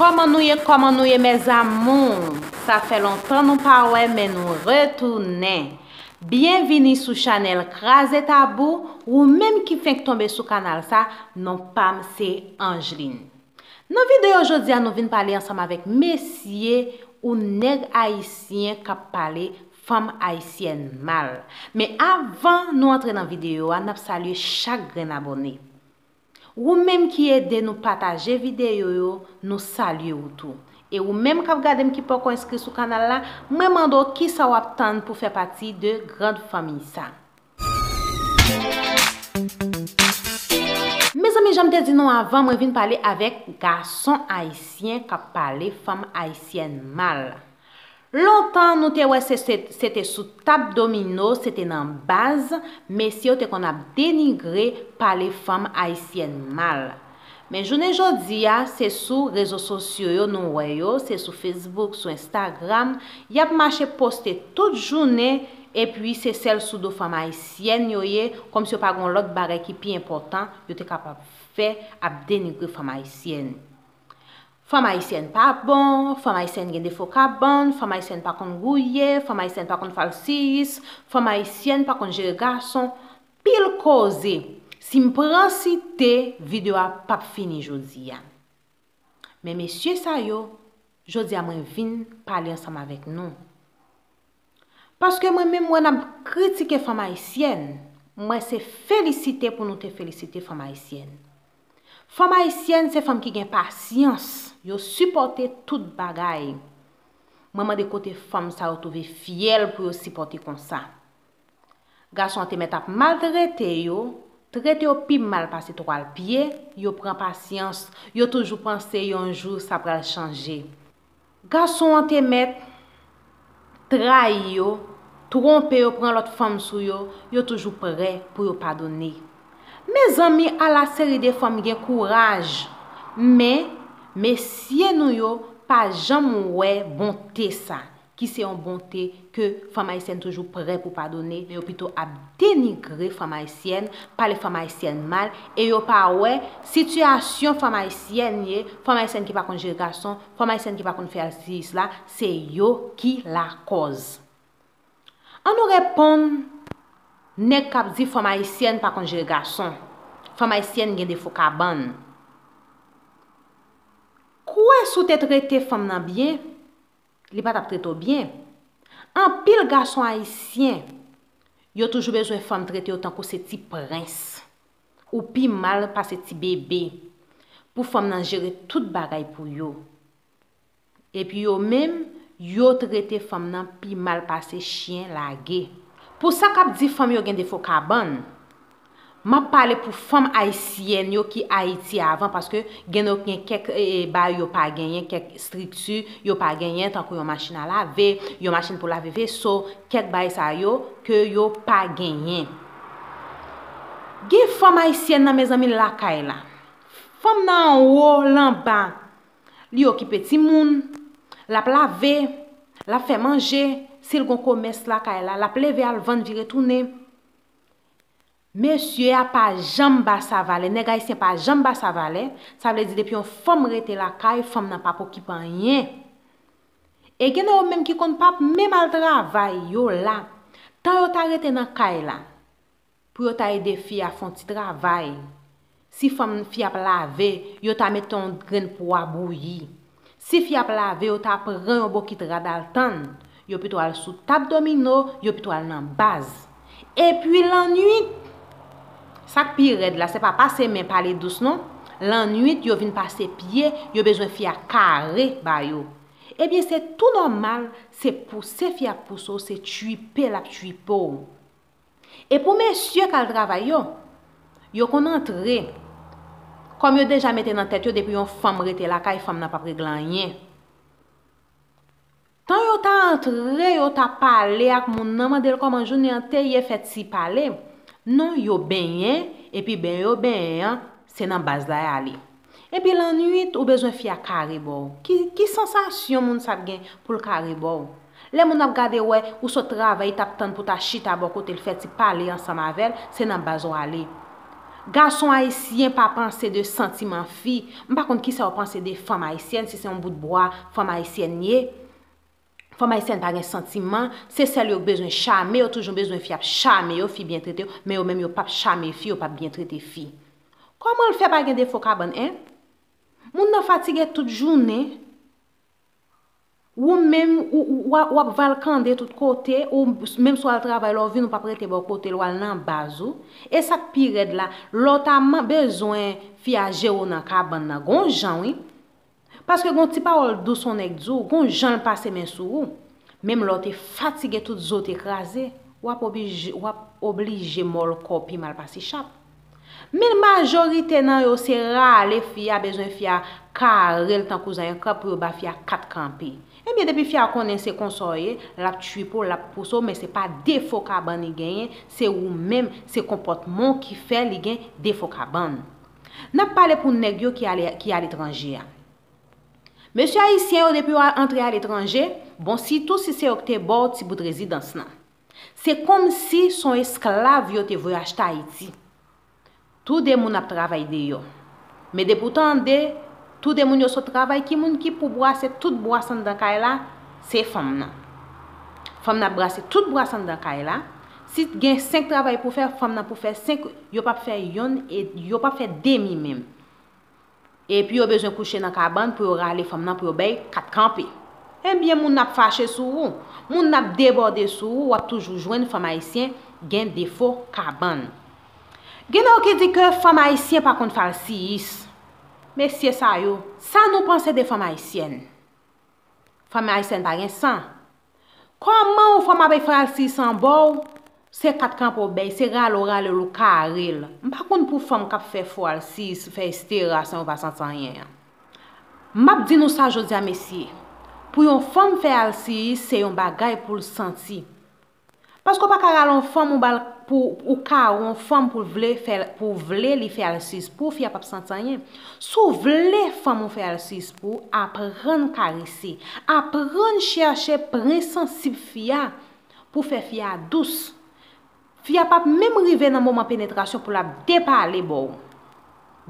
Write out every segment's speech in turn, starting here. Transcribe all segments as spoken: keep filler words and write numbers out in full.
Kòman nou ye, kòman nou ye, mes amours? Sa fè lontan nou pa wè, men nou retounen. Byenvini sou chanèl Kraze Tabou, ou menm ki fenk tonbe sou kanal sa, non pa m se Angeline. Nan videyo jodi a, nou vin pale ansanm avèk mesye ou nèg ayisyen k ap pale fanm ayisyèn mal. Men avan nou antre nan videyo a, n ap salye chak grenn abòne. Ou menm ki ede nou pataje videyo yo, nou salye w tou. E ou menm k ap gade m ki poko enskri sou kanal la, mwen mande w kisa w ap tann pou fè pati de grand fanmi sa. Mezanmi, jan m te di nou avan, mwen vin pale avèk gason ayisyen k ap pale fanm ayisyèn mal. Lontan, nou te wè se, se, se te sou tab domino, se te nan baz, mesye yo te konn ap denigre, pale fanm ayisyèn mal. Men jounen jodi a, se sou rezo sosyo yo nou wè yo, se sou Facebook, sou Instagram, y ap mache poste tout jounen, epi se sèl sou do fanm ayisyèn yo ye, kòmsi yo pa gen lòt bagay ki pi enpòtan yo te kapab fè, ap denigre fanm ayisyèn. Fanm ayisyèn pa bon, fanm ayisyèn gen defo kabann, fanm ayisyèn pa konn gouye, fanm ayisyèn pa konn falsiyis, fanm ayisyèn pa konn jere gason. Pil koze. Si m pran site, videyo a p ap fini jodi a. Men mesye sa yo, jodi a mwen vin pale ansanm avèk nou. Paske mwen menm, wè n ap kritike fanm ayisyèn, mwen se felisite pou nou te felisite fanm ayisyèn. Fanm ayisyèn se fanm ki gen pasyans, yo sipòte tout bagay. Mwen mande kote fanm sa yo twouve fyèl pou yo sipòte konsa. Gason an te mèt ap maltrete yo, trete yo pi mal pase twal pye, yo pran pasyans, yo toujou panse yon jou sa pral chanje. Gason an te mèt trayi yo, twonpe yo, pran lòt fanm sou yo, yo toujou prè pou yo padone. Mezanmi, ala seri de fanm gen kouraj! Men, mesye nou yo pa janm wè bonte sa, ki se yon bonte ke fanm ayisyèn toujou prè pou padone, men yo pito ap denigre fanm ayisyèn, pale fanm ayisyèn mal, e yo pa wè sitiyasyon fanm ayisyèn ye, fanm ayisyèn ki pa konn jere gason, fanm ayisyèn ki pa konn fè alsiyis la, se yo ki lakòz. An nou reponn nèg k ap di fanm ayisyèn pa konn jere gason, fanm ayisyèn gen defo kabann. Kwè si w te trete fanm nan byen, li pa t ap trete w byen. Anpil gason ayisyen, yo toujou bezwen fanm trete yo tankou se ti prens. Ou pi mal pase ti bebe. Pou fanm nan jere tout bagay pou yo. Epi yo menm, yo trete fanm nan pi mal pase chyen lage. Pou sa k ap di fanm yo gen defo kabann, m ap pale pou fanm ayisyèn yo ki Ayiti avan, paske gen yo gen kèk, e, e, bagay yo pa genyen, kèk estrikti yo pa genyen, tankou yon machin a lave, yon machin pou lave veso, kèk bagay sa yo ke yo pa genyen. Gen fanm ayisyèn nan, mezanmi, lakay la. Fanm nan anwo, l anba. Li okipe timoun, l ap lave, l ap fè manje, si l gon komès lakay la, l ap leve al vann vire tounen. Mesye a pa janm ba sa valè, nèg ayisyen pa janm ba sa valè, sa vle di depi yon fanm rete lakay, fanm nan p ap okipe anyen. E gen nan yo menm ki konn p ap menm al travay, yo la. Tan yo ta rete nan kay la, pou yo ta ede fi a fè yon ti travay. Si fanm fi ap lave, yo ta mete yon grenn pwa bouyi. Si fi ap lave, yo ta pran yon bokit rad al tann. Yo pito al sou tab domino, yo pito al nan baz. Epi lannwit, sa k pi rèd la, se pa pase men pale dous non. Lannwit, yo vin pase pye, yo bezwen fi a kare ba yo. Ebyen, se tou nòmal, se pouse fi a ap pouse w, se twipe l ap twipe w. E pou mesye k al travay yo, yo konn antre. Kòm yo deja mete nan tèt yo, depi yon fanm rete lakay, fanm nan p ap regle anyen. Tan yo ta antre, yo ta pale ak moun nan, mande l kòman jounen an te ye, fè ti pale. Non, yo benyen, epi ben yo benyen an, se nan baz la y ale. Epi lannwit, ou bezwen fi a kare ba w. Ki, ki sansasyon moun sa ap gen pou l kare ba w? Lè moun ap gade wè ou sot travay, t ap tann pou ta chita bò kote l, fè ti pale ansanm avè l, se nan baz w ale. Gason ayisyen pa panse de santiman fi. M pa konn kisa yo panse de fanm ayisyèn, si se yon bout bwa fanm ayisyèn ye. Fanm ayisyèn pa gen santiman, se sèl yo k bezwen chame, yo toujou bezwen fi ap chame yo, fi byen trete yo, men yo menm yo p ap chame fi, yo p ap byen trete fi. Kòman l fè pa gen defo kabann, en? Moun nan fatige tout jounen, ou menm, ou, ou, w ap, w ap valkande tout kote, ou menm si w al travay, lè w vin, ou p ap rete bò kote l, w al nan baz ou. E sa k pi rèd la, lè w ta man-, bezwen fi a jere w nan kabann nan, gon jan, wi. Paske gon ti pawòl dous yon nèg di w, gon jan l pase men sou ou. Menm lè w te fatige, tout zo te kraze, w ap oblije, w ap oblije mòl kò w pi mal pase chat. Men majorite nan yo se rale fi a, bezwen fi a kare l tankou zanyen krab pou yo ba fi a kat kanpe. Ebyen, depi fi a konnen se konsa w ye, l ap tchipe w, l ap pouse w, men se pa defo kabann li genyen, se ou menm, se konpòtman w ki fè li gen defo kabann. N ap pale pou nèg yo ki ale, ki aletranje a. Mesye ayisyen yo, depi yo antre aletranje, bon, sitou si se yo ki te ba w ti bout rezidans lan. Se kòmsi se yon esklav yo te voye achte Ayiti. Toude moun ap travay deyò. Men depi w tande, toude moun yo sot travay, ki moun ki pou brase tout bwas anndan kay la? Se fanm nan. Fanm nan ap brase tout bwas anndan kay la. Si gen senk travay pou fè, fanm nan pou fè senk, yo p ap fè yonn e yo p ap fè demi menm. Epi yo bezwen kouche nan kabann pou yo rale fanm nan pou yo bay kat kanpe. Ebyen, moun nan ap fache sou ou. Moun nan ap debòde sou ou, w ap toujou jwenn fanm ayisyen gen defo kabann. Gen nan yo ki di ke fanm ayisyen pa konn fè alsiyis. Mesye sa yo, sa nou panse de fanm ayisyèn? Fanm ayisyèn pa gen san. Kòman yon fanm ap fè alsiyis anba w? Se kat kanpe w bay, se rale w rale l, ou kare l. M pa konn pou fanm k ap fè fo alsiyis, fè estera san yo pa santi anyen an. M ap di nou sa jodi a, mesye. Pou yon fanm fè alsiyis, se yon bagay pou l santi. Paske w pa ka rale yon fanm, ou ba l pou, ou kare yon fanm pou l vle fè, pou w vle li fè alsiyis pou w, fi a p ap santi anyen. Si w vle fanm ou fè alsiyis pou w, aprann karese. Aprann chèche pran sansib fi a pou fè fi a dous. Fi a p ap menm rive nan moman penetrasyon pou l ap depale ba w.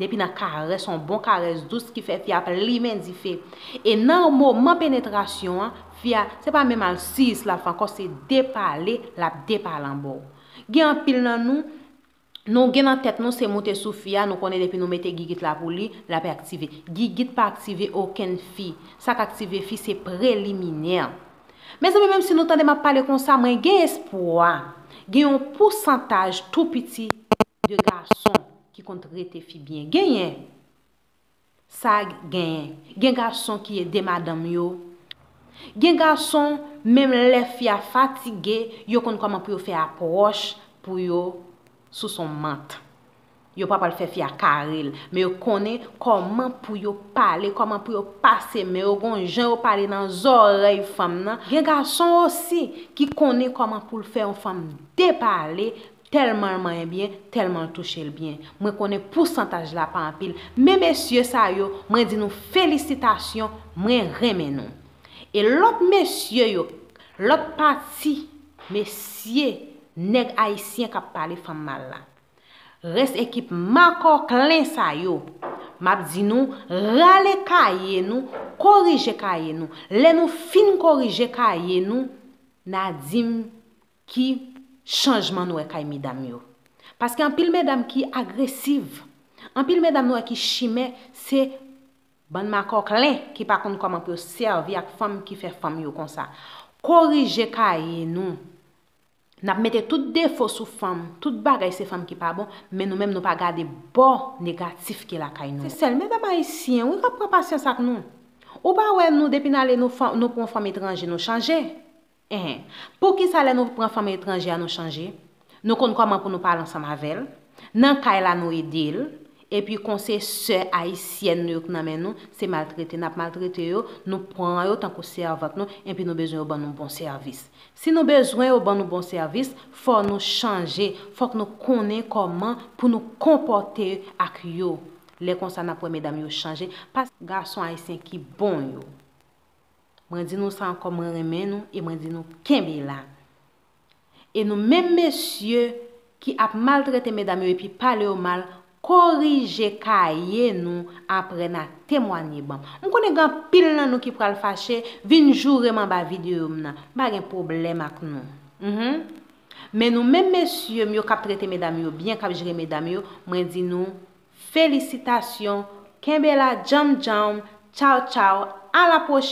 Depi nan karès, yon bon karès dous ki fè fi a ap limen dife. E nan moman penetrasyon an, fi a, se pa menm alsiyis l ap fè ankò, se depale l ap depale anba w. Gen anpil nan nou, nou gen nan tèt nou se moute sou fi a, nou konnen depi nou mete gigit la pou li, l ap aktive. Gigit pa aktive okenn fi. Sa k aktive fi se preliminè. Mezanmi, menm si nou tande m ap pale konsa, mwen gen espwa gen yon pousantaj tou piti de gason ki konn trete fi byen. Genyen. Sa genyen. Gen gason ki ede madanm yo. Gen gason, menm lè fi a fatige, yo konn kòman pou yo fè apwòch pou yo sous on mant. Yo pa pral fè fi a kare l, men yo konnen kòman pou yo pale, kòman pou yo pase men yo, gon jan yo pale nan zòrèy fanm nan. Gen gason osi ki konnen kòman pou l fè yon fanm depale, tèlman l manyen byen, tèlman l touche l byen. Mwen konnen pousantaj la pa anpil, men mesye sa yo, mwen di nou felisitasyon, mwen renmen nou. E lòt mesye yo, lòt pati, mesye, nèg ayisyen k ap pale fanm mal la. Rès ekip makòklen sa yo, m ap di nou, rale kaye nou, korije kaye nou. Lè nou fin korije kaye nou, n a di m ki chanjman nou wè kay medam yo. Paske anpil medam ki agresiv, anpil medam nou wè ki chimè, se bann makòklen ki pa konn kòman pou yo sèvi ak fanm ki fè fanm yo konsa. Korije kaye nou. N ap mete tout defo sou fanm, tout bagay se fanm ki pa bon, men nou menm nou pa gade bò negatif ki lakay nou. Se sèl medam ayisyen, wi, k ap pran pasyans ak nou. Ou pa wè nou, depi n ale nou, nou pran fanm etranje, nou chanje? Enhen. Poukisa lè nou pran fanm etranje a, nou chanje? Nou konn kòman pou nou pale ansanm avè l. Nan kay la, nou ede l. Epi kon se sè ayisyèn nou yo k nan men nou, se maltrete n ap maltrete yo, nou pran yo tankou sèvant nou, epi nou bezwen yo ban nou bon sèvis. Si nou bezwen yo ban nou bon sèvis, fò nou chanje, fòk nou konnen kòman pou nou konpòte ak yo. Lè konsa n ap wè medam yo chanje, paske gason ayisyen ki bon yo. Mwen di nou sa ankò, mwen renmen nou e mwen di nou kenbe la. E nou menm mesye ki ap maltrete medam yo epi pale yo mal, Korije kaye nou apre n a temwanye ban m. M konnen gen anpil nan nou ki pral fache, vin joure m anba videyo m nan. M pa gen pwoblèm ak nou. Mhm. Men nou menm mesye m yo k ap trete medam yo byen, k ap jere medam yo, mwen di nou felisitasyon, kenbe la, djanm djanm, tchaw tchaw, a la pwochèn.